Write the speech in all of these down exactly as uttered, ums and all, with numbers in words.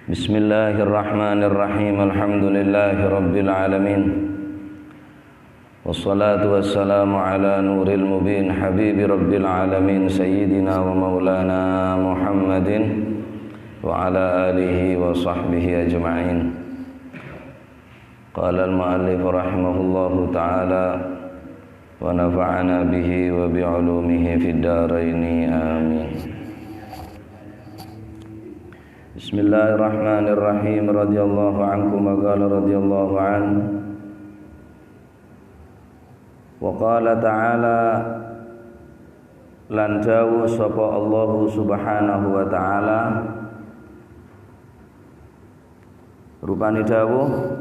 Bismillahirrahmanirrahim. Alhamdulillahirabbil alamin. Wassalatu wassalamu ala nuril mubin habibi rabbil alamin sayyidina wa maulana Muhammadin wa ala alihi wa sahbihi ajma'in. Qala al-mu'allif rahimahullahu ta'ala wa nafa'ana bihi wa bi ulumihi fid daraini amin. Bismillahirrahmanirrahim. Radhiyallahu ankum wa qala radhiyallahu an. Wa qala ta'ala, lan dawuh sapa Allahu Subhanahu wa Ta'ala, rupane dawuh,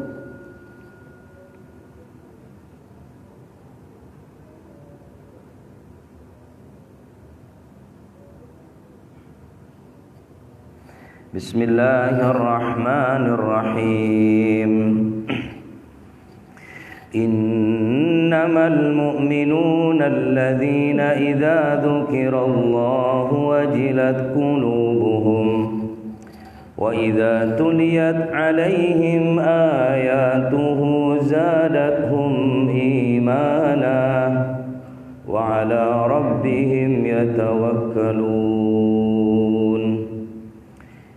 Bismillahirrahmanirrahim. إنما المؤمنون الذين إذا ذكر الله وجلت قلوبهم وإذا تليت عليهم آياته زادتهم إيمانا وعلى ربهم يتوكلون.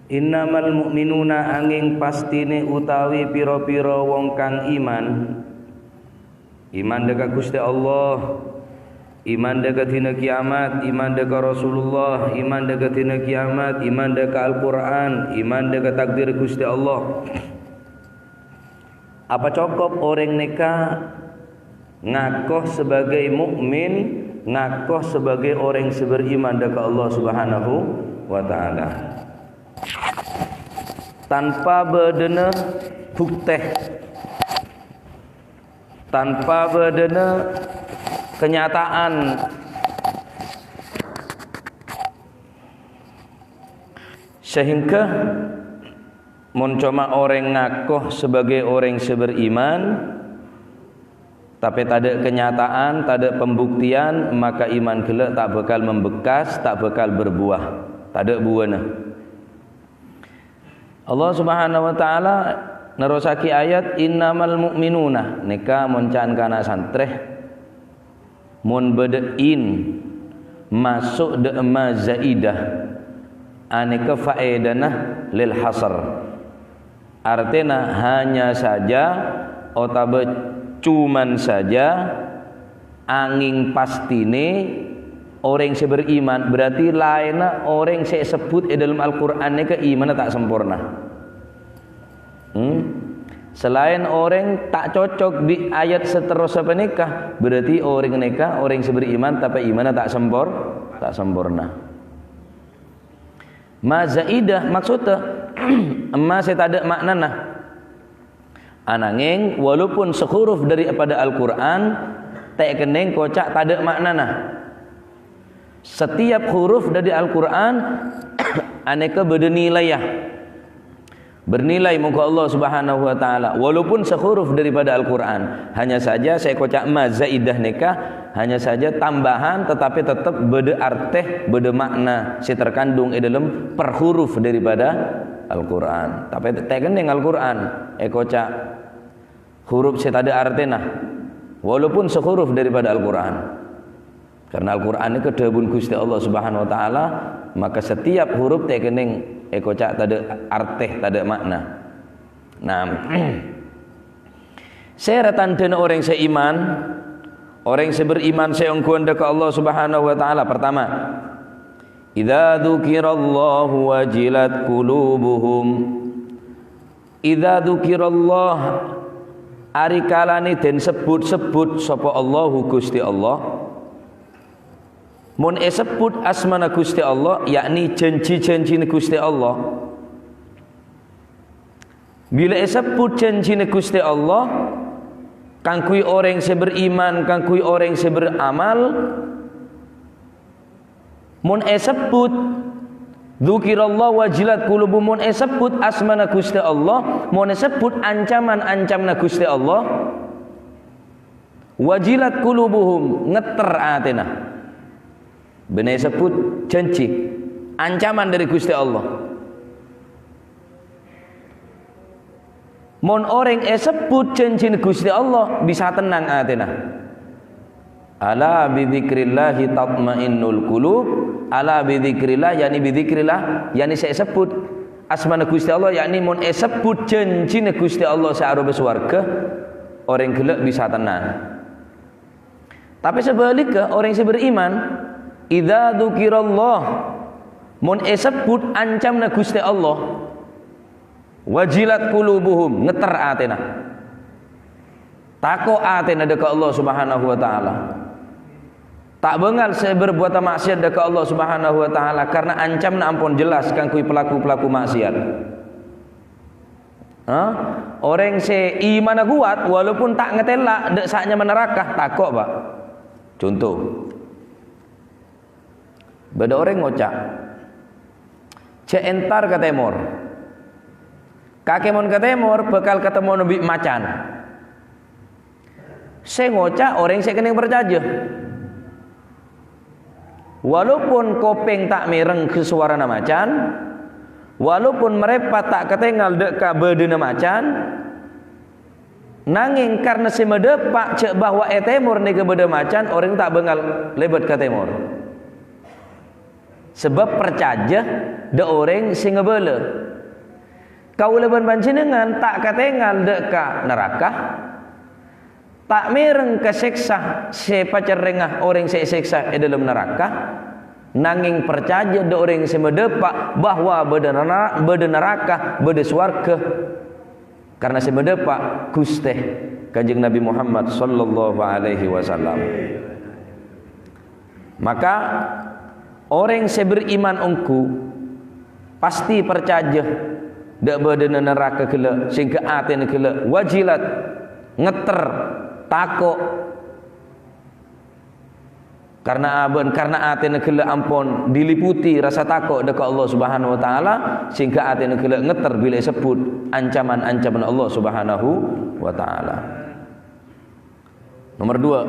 Innamal mu'minuna, anging pastine utawi pira-pira wong kang iman. Iman dha' ka Guste Allah, iman dha' ka dina kiamat, iman dha' ka Rasulullah, iman dha' ka dina kiamat, iman dha' ka Al-Qur'an, iman dha' ka takdir Guste Allah. Apa cokop oreng neka ngako sebagai mukmin, ngako sebagai oreng se beriman dha' ka Allah Subhanahu wa Ta'ala, tanpa badhana bukte, tanpa badhana kenyataan, sehingga mon coma oreng ngako sebagai oreng se beriman, tape tadha' kenyataan, tadha' pembuktian, maka iman gella' ta' bakal membekas, ta' bakal berbuah, tadha' buwana. Allah Subhanahu wa Ta'ala nerrosagi ayat, "Innamal mu'minuna," neka mon can kana santre. Mon badha in maso' dha' ma zaidah, aneka faedana lil hasr. Artena hanya saja otaba cuman saja, anging pastine oreng se beriman, berarti laenna oreng se esebbut e dhalem Al-Qur'an neka imanna ta' samporna. Hmm? Selaen oreng ta' cocok bi' ayat saterrossa paneka, berarti oreng neka oreng se beriman, tape imanna ta' sampor-, ta' samporna. Ma zaidah maksodda, emma se tadha' ma'nana. Anangeng, walaupun sehuruf daripada Al-Qur'an, ta' ekenneng koca' tadha' ma'nana. Setiap huruf dari Al-Qur'an aneka badha nilaiyya. Bernilai moga Allah Subhanahu wa Ta'ala, walaupun sehuruf daripada Al-Qur'an. Hanya saja saya koca' ma zaidah neka, hanya saja tambahan, tetapi tetap badha arte, badha makna se terkandung e dhalem per huruf daripada Al-Qur'an. Tape ta' ekenneng Al-Qur'an ekoca' huruf se tadha' artena, walaupun sehuruf daripada Al-Qur'an. Karena Al-Qur'an neka dhâbuna Guste Allah Subhanahu wa Ta'ala, maka setiap huruf ta' ekenneng ekoca' tadha' arte, tadha' makna. Nah, sera tandhâna oreng se iman, oreng se beriman se ongghuwân dha' ka Allah Subhanahu wa Ta'ala. Pertama, "Idza dzukirallahu wajilat qulubuhum." Idza dzukirallah, arikalane den sebbut-sebbut sapa Allahu Guste Allah. Mon esebbut asmana Guste Allah, yakni janji-janjine Guste Allah. Bila esebbut janjine Guste Allah, kaangguy oreng se beriman, kaangguy oreng se beramal, Mon esebbut, dzukirallah wajilat qulubuhum, mon esebbut asmana Guste Allah, mon esebbut ancaman-ancamna Guste Allah, wajilat qulubuhum, ngetter atena. Bânnè esebbut janji, ancaman dhâri Guste Allah. Mon orèng èsebbhut jhânjhina Ghustè Allah, bisa tennang atèna. "Ala bidzikrillahi tatmainnul qulub." Ala bidzikrillah, ya'ni bidzikrillah, ya'ni sè èsebbhut asmana Ghustè Allah, ya'ni mon èsebbhut jhânjhina Ghustè Allah sè aropa sowarghâ, orèng ghellâ' bisa tennang. Tapè sabhâligghâ, orèng sè beriman, "Idza dzukirallah," mon èsebbhut ancamna Ghustè Allah, "wajilat qulubuhum," ngètter atèna. Tako' atèna dâ' ka Allah Subhanahu wa Ta'ala. Ta' bângal sè berbuat maksiat dâ' ka Allah Subhanahu wa Ta'ala, karena ancamna ampon jelas kaangghuy pelaku-pelaku maksiat. Hah? Orèng sè imanna kowat, walaupun ta' ngatèla' dâ' sa'nyamana naraka, tako', Pak. Conto, bâdâ orèng ngoca', "Jhâ' entar ka tèmor. Kakè mon ka tèmor, bhâkal katemmo bi' macan." Sè ngoca' orèng sè kennèng parcajâ. Walaupun kopèng ta' mèreng sowarana macan, walaupun marèpat ta' katèngal dâ' ka bâdâna macan, nangèng karna sè madâpa' jhâ' bahwa è tèmor nèka bâdâ macan, orèng ta' bângal lèbât ka tèmor. Sabâb parcajâ dâ' orèng sè ngabâlâ. Kaulâ bân panjhennengngan ta' katèngal dâ' ka naraka, ta' mèreng ka sèksa sè pacerrèngnga orèng sè èsèksa è dâlem naraka, nangèng parcajâ dâ' orèng sè madâpa' bahwa bâdâ nara-, bâdâ naraka, bâdâ sowarghâ. Karna sè madâpa' Ghustè Kanjeng Nabi Muhammad sallallahu alaihi wasallam. Maka, orèng sè beriman ongghu pastè parcajâ dâ' bâdâna naraka ghellâ', sèngghâ atèna ghellâ' wajilat, ngètter, tako'. Karna abân, karna atèna ghellâ' ampon diliputi rasa tako' dâ' ka Allah Subhanahu wa Ta'ala, sèngghâ atèna ghellâ' ngètter bilâ èsebbhut ancaman-ancamanna Allah Subhanahu wa Ta'ala. Nomer dua.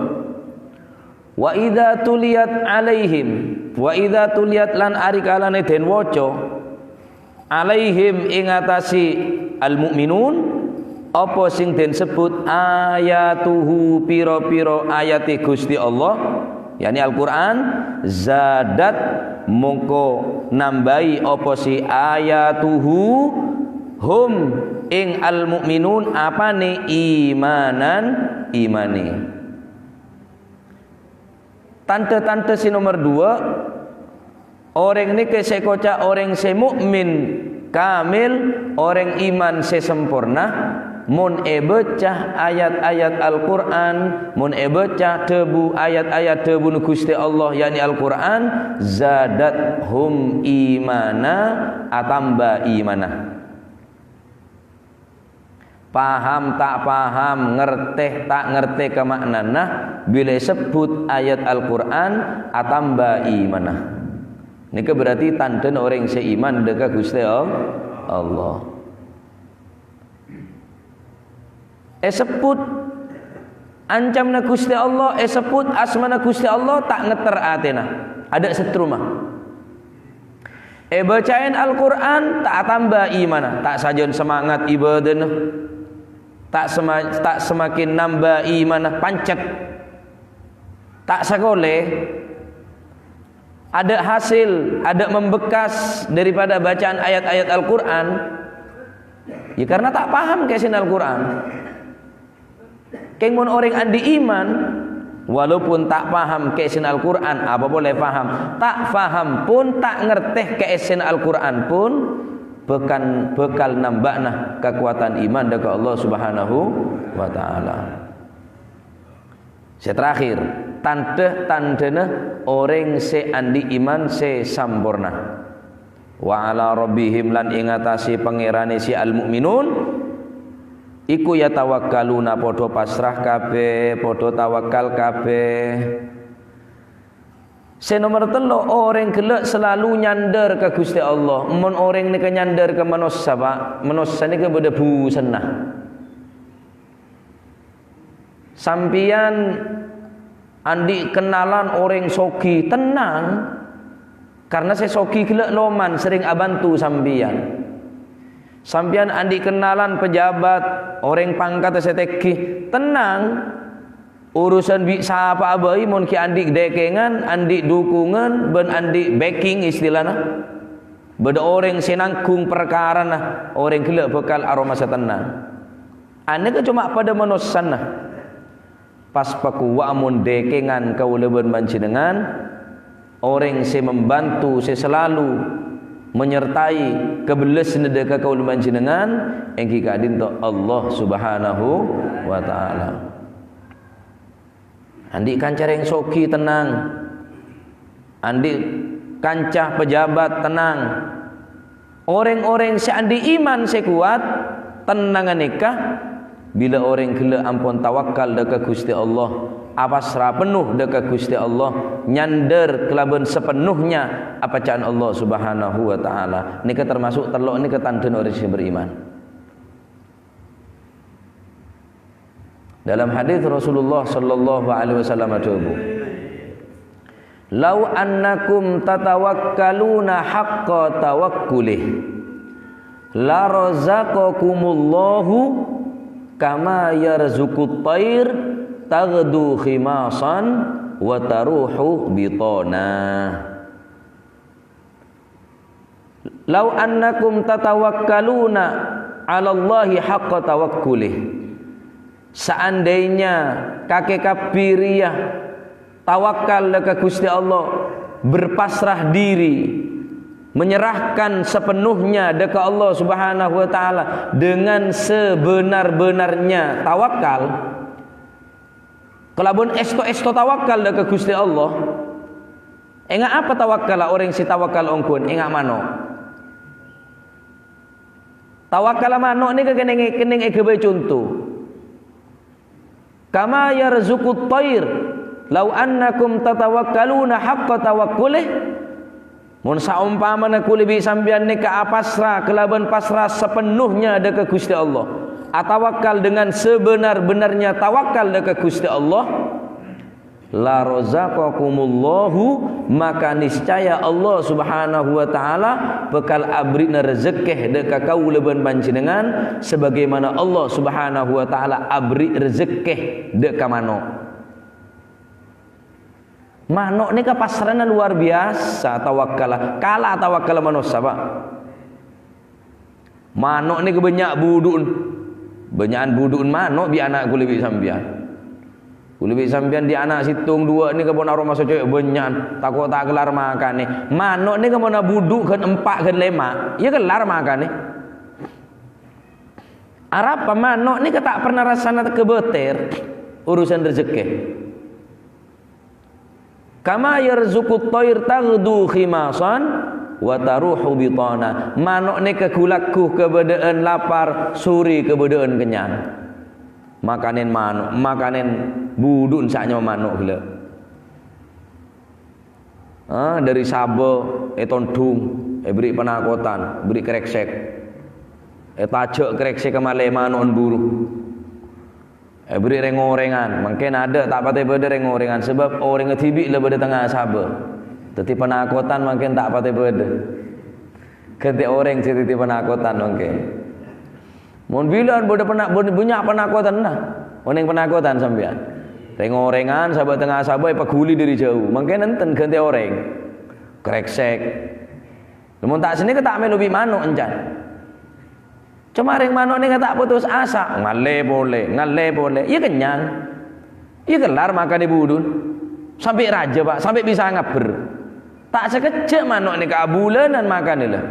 "Wa idza tuliyat 'alaihim," wa idza tuliyat lan arikalane den waca, "'alaihim," ing atase al-mu'minun, apa sing den sebut ayatuhu, pira-pira ayate Gusti Allah, yakni Al-Qur'an, zadat, mongko nambahi apa si ayatuhu, hum, ing al-mu'minun, apane, imanan, imane. Tandha-tandha sè nomer dua, oreng nèka sè èkoca' oreng sè mukmin kamil, oreng iman sè samporna, mon èbâca ayat-ayat Al-Qur'an, mon èbâca dhâbu ayat-ayat dhâbuna Ghustè Allah, yakni Al-Qur'an, zadathum imana, atamba imanna. Paham ta' paham, ngartè ta' ngartè ka ma'nana, bilâ èsebbhut ayat Al-Qur'an, atamba imanna. Nèka berarti tandhâna orèng sè iman dâ' ka Ghustè All-, Allah. Èsebbhut ancamna Ghustè Allah, èsebbhut asmana Ghustè Allah, ta' ngètter atèna. Adâ' settruma. Èbâcaèn Al-Qur'an, ta' atamba imanna, ta' sajân semangat ibadana, ta' sema-, ta' semakin namba imanna, pancet, ta' sakolè, adâ' hasil, adâ' membekas daripada bacaan ayat-ayat Al-Qur'an, ya, karena ta' paham kèsèna Al-Qur'an. Kèng mon orèng andi' iman, walaupun ta' paham kèsèna Al-Qur'an, apa polè paham? Ta' paham pon, ta' ngartè kèsèna Al-Qur'an pon, bhâkal, bhâkal nambâna kakowadhân iman dâ' ka Allah Subhanahu wa Ta'ala. Sè terakhir, tandhâ-tandhâna orèng sè andi' iman sè samporna. "Wa 'ala rabbihim," lan ing atase Pangèrane si al-mu'minun, iku yatawakkaluna, padha pasrah kabeh, padha tawakal kabeh. Sè nomer tello', orèng ghellâ' selalu nyandhâr ka Ghustè Allah. Mon orèng nèka nyandhâr ka manossa, Pak, manossa nèka bâdâ busenna. Sampèyan andi' kennalan orèng sogi, tennang, karna sè sogi ghellâ' loman serrèng abhânto sampèyan. Sampèyan andi' kennalan pejabat, orèng pangkatta sè tèngghi, tenang. Urusan bi' sapa'a bhâi mon ghi' andi' dèkèngan, andi' dhukungan, bân andi' backing istilana. Bâdâ orèng sè nangghung parkarana, orèng ghellâ' bhâkal aromasa tenang. Anèka coma padâ manossana. Pas pakowa'a mon dèkèngan kaulâ bân panjhennengngan, orèng sè mambantu, sè salalu manyertai kabellasna dâ' ka kaulâ panjhennengngan, èngghi ka'dinto Allah Subhanahu wa Ta'ala. Andi' kanca rèng soghi, tenang. Andi' kanca pejabat, tenang. Orèng-orèng sè andi' iman sè kowat, tenang ghânèka, bilâ orèng ghellâ' ampon tawakkal dâ' ka Ghustè Allah, apasra penno dâ' ka Ghustè Allah, nyandhâr kalabân sapennonya apa ca'an Allah Subhanahu wa Ta'ala. Nèka tamaso' tello' nèka tandhâna orèng sè beriman. Dalam hadis Rasulullah sallallahu alaihi wasallam adhâbu, "Lau annakum tatawakkaluna haqqa tawakkulih, la razaqakumullahu kama yarzuqut thair taghdu khimasan wa taruhu bitana." "Lau annakum tatawakkaluna 'alallahi haqqa tawakkulih." Seandainya kakè kabbhi rèya tawakkal dâ' ka Ghustè Allah, berpasrah diri, menyerahkan sepenuhnya dâ' ka Allah Subhanahu wa Ta'ala dengan sebenar-benarnya tawakal, kalabân èsto-èsto tawakal dâ' ka Ghustè Allah. Enga' apa tawakkalla orèng sè tawakkal ongghuwân? Enga' mano'. Tawakkalla mano' nèka kennèng, kennèng èghâbây conto. "Kama yarzuqut thair, lau annakum tatawakkaluna haqqa tawakkulih." Mon saompamana kulâ bi' sampèyan nèka apasra kalabân pasra sapennonya dâ' ka Ghustè Allah, atawakkal dengan sebenar-benarnya tawakkal dâ' ka Ghustè Allah, "La razaqakumullahu," maka niscaya Allah Subhanahu wa Ta'ala bhâkal aberri'na rejekkè dâ' ka kaulâ bân panjhennengngan, sebagaimana Allah Subhanahu wa Ta'ala aberri' rejekkè dâ' ka mano'. Mano' nèka pasrana luar biasa tawakkalla, kala tawakkalla manossa, Pak. Mano' nèka bânnya' budhu'en. Bânnya'an budhu'en mano' bi' ana' kulâ bi' sampèyan. Kulâ bi' sampèyan andi' ana' sèttong duwâ' nèka pon aromasa cè' bânnya'an, tako' ta' kellar makanè. Mano' nèka mon abudhu' ghân empa' ghân lèma', iyâ kellar makanè. Arapa mano' nèka ta' pernah rassana kebâter urusan rejekkè. "Kama yarzuqut thair taghdu khimasan wa taruhu bitana." Mano' nèka ghu-lagghu kabâdâ'ân lapar, sore kabâdâ'ân kennyang. Makanè mano', makanè budhu'en sè anyama mano' ghellâ'. Ah, dâri sabâ ètondhung, èberri' panakotan, èberri' krèksèk. Ètajâ' krèksèk malè mano'en buru. Èberri' rèng-orèngan, mangkèn adâ' ta' patè bâdâ rèng-orèngan, sabâb orèngnga dhibi' la bâdâ tengnga sabâ. Dhâddhi panakotan mangkèn ta' patè bâdâ. Ghântè orèng sè dhâddhi panakotan mangkèn. Mon bilân bâdâ pana-, bân-, bânnya' panakotanna, onèng panakotan sampèyan. Rèng-orèngan sabâ tengnga sabâ èpaghuli dâri jhâu, mangkèn enten ghântè orèng. Krèksèk. Mon ta' sanèka ta' mèlo bi' mano' encan. Coma rèng mano' nèka ta' potos asa, ngallè polè, ngallè polè, iyâ kennyang. Iyâ kellar makanè budhu'en. Sampè' rajâ, Pak, sampè' bisa ngabbher. Ta' sakejjhâ' mano' nèka abulânan makanè la.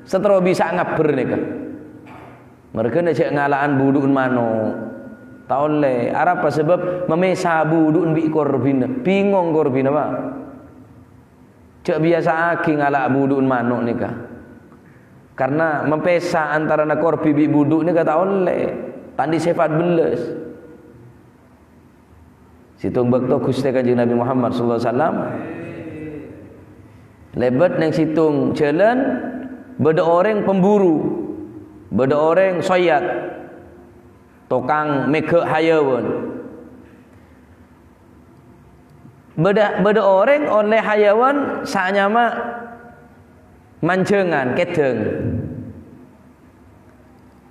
Saterro bisa ngabbher nèka. Marghâna jhâ' ngala'an budhu'en mano'. Ta' ollè. Arapa sabâb mamèsa budhu'en bi' korbhina. Bingong korbhina, Pak. Jhâ' biyasa'aghi ngala' budhu'en mano' nèka. Karna mapèsa antarana korbhi bi' budhu' nèka ta' ollè. Ta' andi' sèfat bellas. Sèttong bâkto Ghustè Kanjeng Nabi Muhammad sallallahu alaihi wasallam lèbât neng sèttong jhâlân, bâdâ orèng pemburu, bâdâ orèng soyad, tokang mèghâ' hayawan. Bâdâ, bâdâ orèng ollè hayawan sè anyama manjhângan, kèdhâng.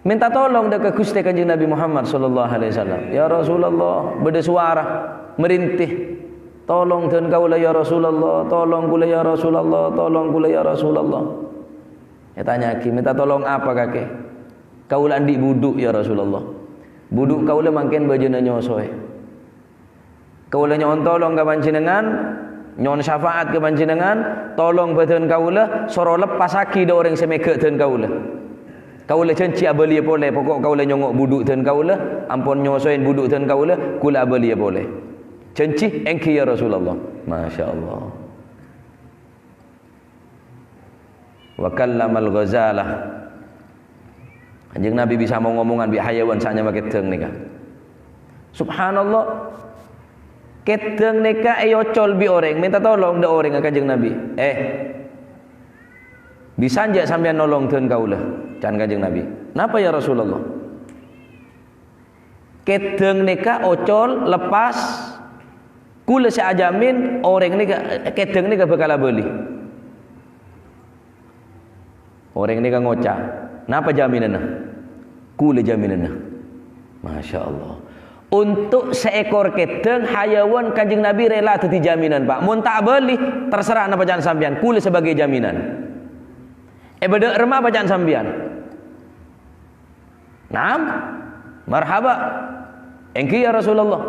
Mènta tolong dâ' ka Ghustè Kanjeng Nabi Muhammad sallallahu alaihi wasallam. "Ya Rasulullah," bâdâ sowara marèntè, "Tolong dân kaulâ, ya Rasulullah, tolong kaulâ, ya Rasulullah, tolong kaulâ, ya Rasulullah." Ètanya'aghi, "Mènta tolong apa, kakè?" "Kaulâ andi' budhu', ya Rasulullah. Budhu' kaulâ mangkèn bâjâna nyosowè. Kaulâ nyo'on tolong ka Panjhennengngan, nyo'on syafa'at ka Panjhennengngan, tolong bâdân kaulâ, soro leppasaghi dâ' orèng sè mèghâ' dân kaulâ. Kaulâ jhânjhi abâliyâ polè, poko' kaulâ nyongngo' budhu' dân kaulâ, ampon nyosowèn budhu' dân kaulâ, kaulâ abâliyâ polè." "Jhânjhi?" "Èngghi, ya Rasulullah." Masya Allah. "Wa kallamal ghazalah." Kanjeng Nabi bisa mong-omongan bi' hayawan sè anyama kèdhâng nèka. Subhanallah. Kèdhâng nèka èocol bi' orèng, mènta tolong dâ' orèng ka Kanjeng Nabi. "Eh, bisa enjâ' sampèyan nolong dân kaulâ?" ca'na Kanjeng Nabi. "Napa, ya Rasulullah?" "Kèdhâng nèka ocol, leppas. Kaulâ sè ajhâmin orèng nèka, kèdhâng nèka bhâkal abâli." Orèng nèka ngoca', "Napa jhâminanna?" "Kaulâ jhâminanna." Masya Allah. Untuk saèkor kèdhâng hayawan Kanjeng Nabi rela dhâddhi jhâminan, Pak. Mon ta' abâli, terserah napa ca'na sampèyan. Kaulâ sebagai jaminan. È bâdâ remma apa ca'na sampèyan? "Naam, marhaba. Èngghi, ya Rasulullah."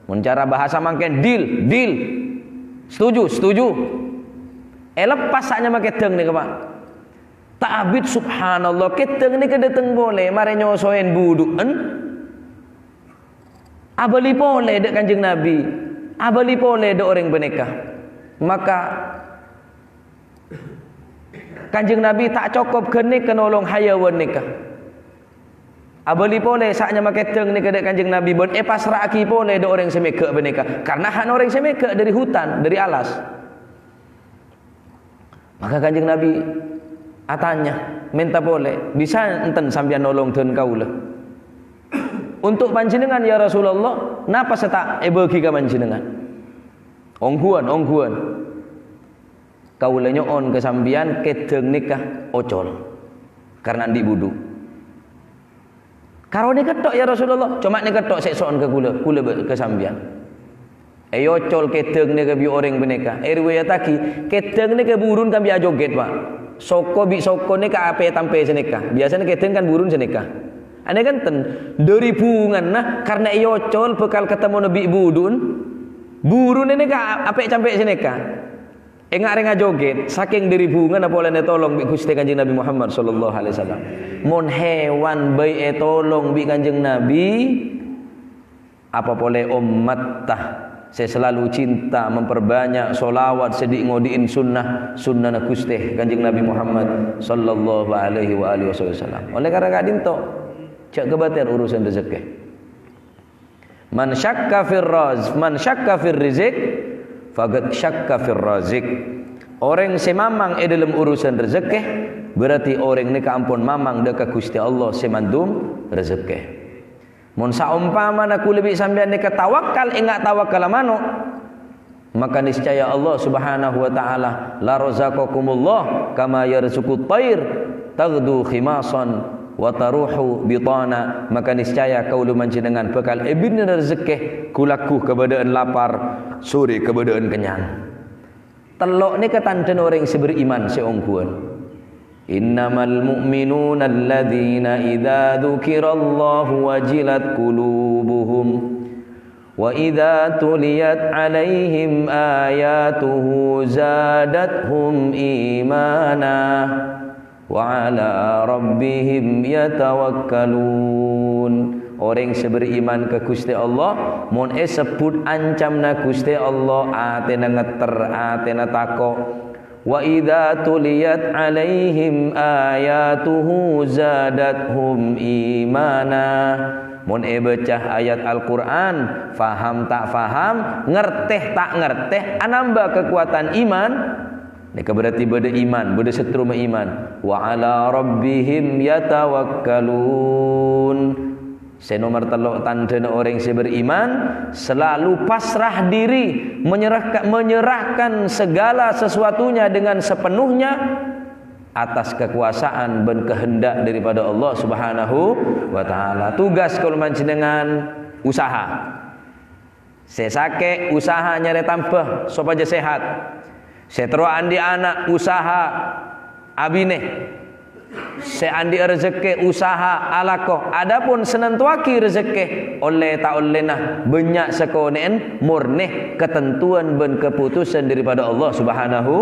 Mon cara bahasa mangkèn, deal, deal. "Setuju, setuju." Èleppas sè anyama kèdhâng nèka, Pak. Ta' abit, subhanallah, kèdhâng nèka dâteng polè, marè nyosowèn budhu'en. Abâli polè dâ' Kanjeng Nabi. Abâli polè dâ' orèng panèka. Maka Kanjeng Nabi ta' cokop ghânèka nolong hayawan nèka. Abâli polè sè anyama kèdhâng nèka dâ' Kanjeng Nabi bân èpassra'aghi polè dâ' orèng sè mèghâ' panèka, karna hak orèng sè mèghâ' dâri hutan, dâri alas. Maka Kanjeng Nabi atanya, mènta polè, "Bisa enten sampèyan nolong dân kaulâ?" "Untuk panjhennengngan, ya Rasulullah, napa sè ta' èbâghi ka panjhennengngan?" "Ongghuwân, ongghuwân." "Kaulâ nyo'on ka sampèyan kèdhâng nèka ocol, karna andi' budhu'." "Karo nèka tok, ya Rasulullah?" "Coma nèka tok sè èso'on ka kaulâ, kaulâ bâ-, ka sampèyan." Èocol kèdhâng nèka bi' orèng panèka. Èriwayattaghi, kèdhâng nèka burun kan bi' ajhoghet, Pak. Soko bi' soko nèka apè tampè sanèka. Biyasana kèdhâng kan burun sanèka. Anèka enten, dâri bhunganna karna èocol bhâkal katemmo bi' budhu'en. Burun nèka apè campè sanèka. Enga' rèng ajhoghet, sakèng dâri bhunganna polana ètolong bi' Ghustè Kanjeng Nabi Muhammad sallallahu alaihi wasallam. Mon hewan bhâi ètolong bi' Kanjeng Nabi, apa polè ommatta sè selalu cinta memperbanyak sholawat sè dhi'-ngodhi'in sunnah, sunnahna Ghustè Kanjeng Nabi Muhammad sallallahu alaihi wa alihi wasallam. Oleh karena ka'dinto, jhâ' kabâter urusan rejekkè. "Man syakka fir raz-, man syakka fir rizq, faqad syakka fir raziq." Orèng sè mamang è dhâlem urusan rejekkè, berarti orèng nèka ampon mamang dâ' ka Ghustè Allah sè mandum rejekkè. Mon saompamana kaulâ bi' sampèyan nèka tawakkal enga' tawakkalla mano', maka niscaya Allah Subhanahu wa Ta'ala la razaqakumullah kama yarzuqut thair taghdu khimasan wa taruhu bitana. Maka niscaya kaulâ panjhennengngan bhâkal èbinna rejekkè ghu-lagghu kabâdâ'ân lapar, sorè kabâdâ'ân kennyang. Tello' nèka tandhâna orèng sè beriman sè ongghuwân. "Innamal mu'minuna alladzina idza dzukirallahu wajilat qulubuhum, wa idza tuliyat 'alaihim ayatuhu zadathum imana, wa 'ala rabbihim yatawakkalun." Orèng sè beriman ka Ghustè Allah, mon èsebbhut ancamna Ghustè Allah, atèna ngetter, atèna tako'. "Wa idza tuliyat 'alaihim ayatuhu zadathum imana." Mon èbâca ayat Al-Qur'an, faham ta' faham, ngartè ta' ngartè, anamba kakowadhân iman. Nèka berarti bâdâ iman, bâdâ settruma iman. "Wa 'ala rabbihim yatawakkalun." Sè nomer tello' tandhâna orèng sè beriman, selalu pasrah diri, menyerahka-, menyerahkan segala sesuatunya dengan sepenuhnya atas kekuasaan bân kehendak daripada Allah Subhanahu wa Ta'ala. Tugas kaulâ panjhennengngan usaha. Sè sakè', usaha nyarè tamba sopajâ sehat. Sè terro andi' ana', usaha abinè. Sè andi' rejekkè, usaha alako. Adapun sè nantowaghi rejekkè, ollè ta' ollèna, bânnya' sakonè'en, mornè katantowan bân kapotosan daripada Allah Subhanahu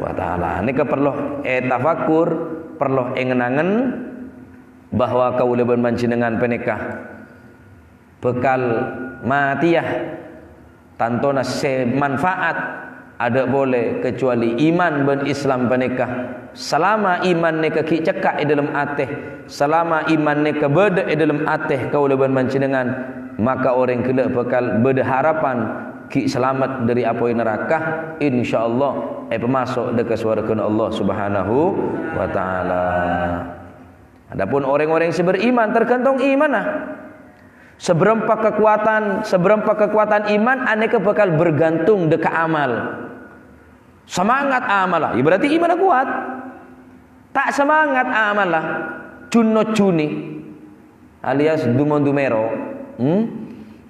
wa Ta'ala. Nèka parlo ètafakkur, parlo èngen-angen bahwa kaulâ bân panjhennengngan panèka bhâkal matèya, tantona sè manfaat, adâ' polè kacobâli iman bân Islam panèka. Salama iman nèka ghi' cekka' è dâlem atè, salama iman nèka bâdâ è dâlem atè kaulâ bân panjhennengngan, maka orèng ghellâ' bhâkal bâdâ harapan ghi' salamet dâri apoy naraka, insyaallah èpamaso' dâ' ka sowarghâna Allah Subhanahu wa Ta'ala. Adapun orèng-orèng sè beriman, tergantung imanna. Sabârâmpa kakowadhân, sabârâmpa kakowadhân iman, anèka bhâkal bergantung dâ' ka amal. Samangat amalla, ya berarti imanna kowat. Ta' samangat amalla, jun-nojjuni, alias dumo-dumèro. Hmm?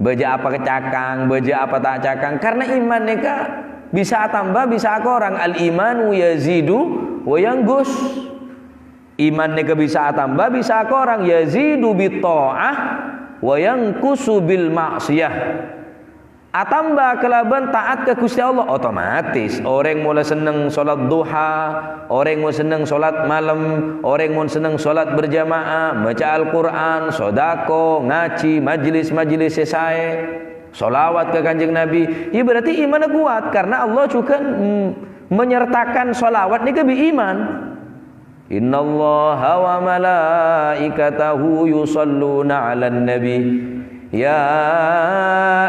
Bâjâ apa cakang, bâjâ apa ta' cakang. Karena iman nèka bisa atamba, bisa akorang. Al-imanu yazidu wa yanqus. Iman nèka bisa atamba, bisa akorang. Yazidu bit tha'ah wa yanqusu bil ma'siyah. Atamba kalabân taat ka Ghustè Allah, otomatis orèng mola senneng sholat duha, orèng mon senneng sholat malem, orèng mon senneng sholat berjamaah, maca Al-Qur'an, sodako, ngajhi, majlis-majlis sè saè, sholawat ka Kanjeng Nabi, ya berarti imanna kowat, karena Allah juga, mm, menyertakan sholawat nèka bi' iman. Innallaha wa malaikatahu yusalluna 'alan nabi. Ya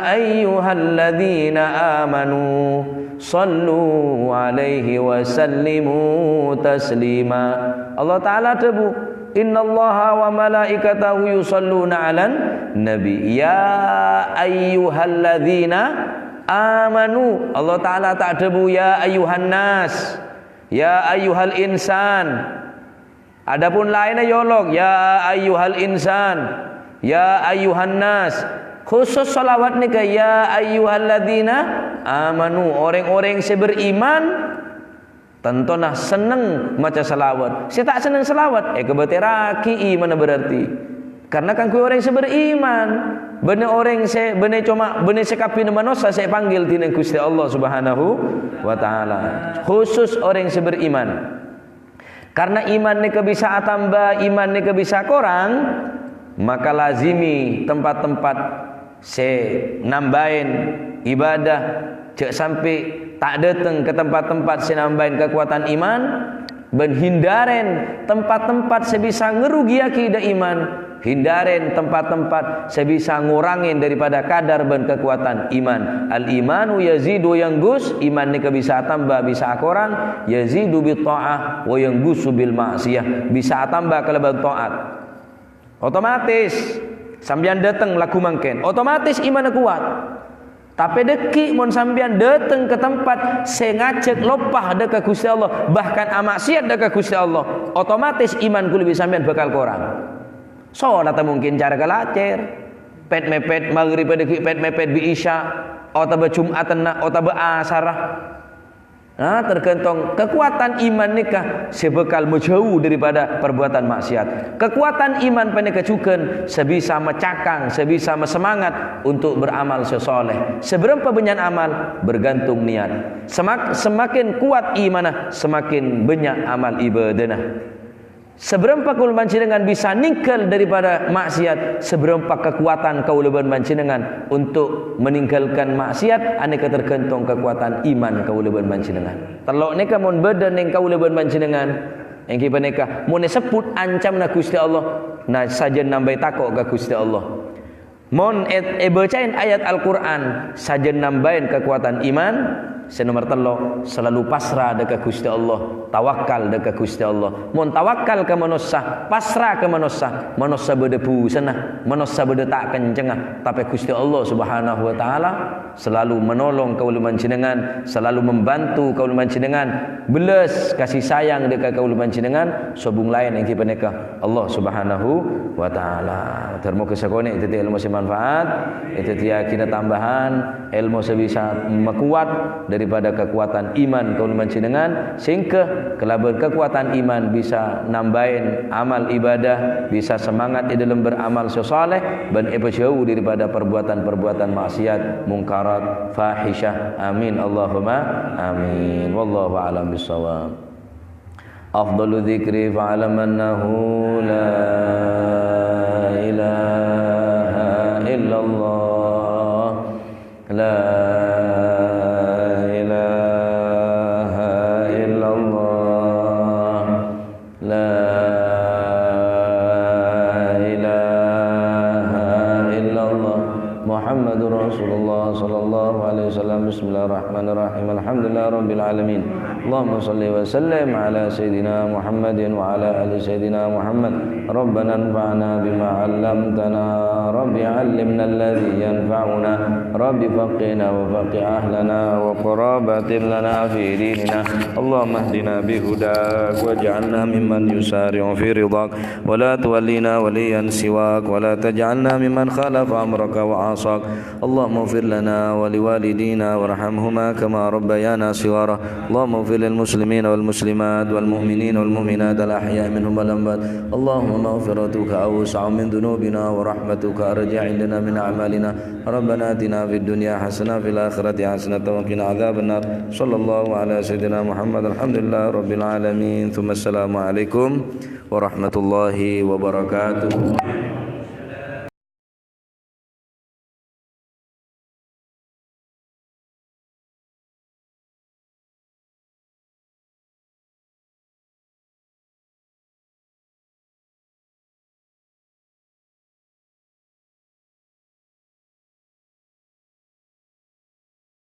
ayyuhalladzina amanu sallu 'alaihi wa sallimu taslima. Allah Ta'ala adhâbu, "Innallaha wa malaikatahu yusalluna 'alan nabi." Ya ayyuhalladzina amanu. Allah Ta'ala ta' adhâbu, "Ya ayyuhan nas." "Ya ayyuhal insan." Adapun laènna yolok, "Ya ayyuhal insan, ya ayyuhan nas." Khusus sholawat nèka, "Ya ayyuhalladzina amanu." Orèng-orèng sè beriman, tantona senneng maca sholawat. Sè ta' senneng sholawat, èkabâtèrraghi imanna berarti. Karena kaangghuy orèng sè beriman, bânnè orèng sè, bânnè coma, bânnè sakabbhiyânna manossa sè èpanggil dhinèng Ghustè Allah Subhanahu wa Ta'ala. Khusus orèng sè beriman. Karena iman nèka bisa atamba, iman nèka bisa korang, maka lazimi tempat-tempat sè nambaèn ibadah, jhâ' sampè' ta' dâteng ka tempat-tempat sè nambaèn kakowadhân iman, bân hindarèn tempat-tempat sè bisa ngarugiyaghi dâ' iman. Hindarèn tempat-tempat sè bisa ngorangè daripada kadar bân kakowadhân iman. Al-imanu yazidu wa yanqus, iman nèka bisa atamba, bisa akorang, yazidu bit tha'ah wa yanqusu bil ma'siyah, bisa atamba kalabân ta'at. Otomatis, sampèyan dâteng lagghu mangkèn, otomatis imanna kowat. Tapè dhâggi' mon sampèyan dâteng ka tempat sè ngajhâk loppa dâ' ka Ghustè Allah, bahkan amaksiyat dâ' ka Ghustè Allah, otomatis iman kaulâ bi' sampèyan bhâkal korang. Sholatta mungkin cara kalacèr, pèt-mèpèt, maghribbhâ dhâggi' pèt-mèpèt bi' isya, otabâ Jum'atanna, otabâ asarra. Nah, tergantung kakowadhân iman nèka sè bhâkal majhâu daripada parbuatan maksiat. Kakowadhân iman panèka jhughân sè bisa macakang, sè bisa masemangat untuk beramal sè sholeh. Sabârâmpa bânnya'na amal bergantung niat. Semak-, semakin kuat imanna, semakin bânnya' amal ibadahna. Sabârâmpa kaulâ panjhennengngan bisa nèngghâl daripada maksiat, sabârâmpa kakowadhân kaulâ bân panjhennengngan untuk meninggalkan maksiat, anèka tergantung kakowadhân iman kaulâ bân panjhennengngan. Tello' nèka mon bâdâ neng kaulâ bân panjhennengngan, èngghi panèka, mon èsebbhut ancamna Ghustè Allah, na sajân nambâi tako' ka Ghustè Allah. Mon è-, èbâcaè ayat Al-Qur'an, sajân nambâi kakowadhân iman, Sè nomer tello', salalu pasra dâ' ka Ghustè Allah, tawakkal dâ' ka Ghustè Allah. Mon tawakkal ka manossa, pasra ka manossa, manossa bâdâ bhusanna, manossa bâdâ ta' kencengnga. Tapè Ghustè Allah Subhanahu wa Ta'ala salalu manolong kaulâ panjhennengngan, salalu mambantu kaulâ panjhennengngan, bellas kasih sayang dâ' ka kaulâ panjhennengngan, sobung laèn èngghi panèka Allah Subhanahu wa Ta'ala. Dhâr moghâ sakonè' dhâddhi èlmo sè manfaat, èdhâddhiyâghinâ tambahan èlmo sè bisa makowa' daripada kakowadhân iman kaulâ panjhennengngan, sehingga kalabân kakowadhân iman bisa nambâi amal ibadah, bisa semangat è dâlem beramal sè saleh, bân èpajhâu daripada perbuatan-perbuatan maksiat, mungkarat, fahisyah. Amin, Allahumma amin. Wallahu a'lam bishawab. Afdalu dzikri fa'lam annahu la ilaha illallah. La ilaha illallah. La ilaha illallah. Muhammadur Rasulullah sallallahu alaihi wasallam. Bismillahirrahmanirrahim. Alhamdulillahirabbil alamin. Allahumma shalli wa sallim ala sayyidina Muhammadin wa ala ali sayyidina Muhammad. Rabbana anfa'na bima 'allamtana. Rabbi 'allimna alladhi yanfa'una. Rabbi faqqihna wa faqqih ahlana wa qarabatin lana fi dinina. Allahumma ihdina bi hudak waj'alna mimman yusari'u fi ridhak. ولا تولنا وليا سواك، ولا تجعلنا ممن خالف أمرك وعصاك. اللهم اغفر لنا ولوالدينا وارحمهما كما ربيانا صغارا. اللهم اغفر للمسلمين والمسلمات والمؤمنين والمؤمنات الأحياء منهم والأموات. اللهم مغفرتك أوسع من ذنوبنا ورحمتك أرجى عندنا من أعمالنا. ربنا آتنا في الدنيا حسنة وفي الآخرة حسنة وقنا عذاب النار. صلى الله على سيدنا محمد. الحمد لله رب العالمين. ثم السلام عليكم ورحمة الله وبركاته.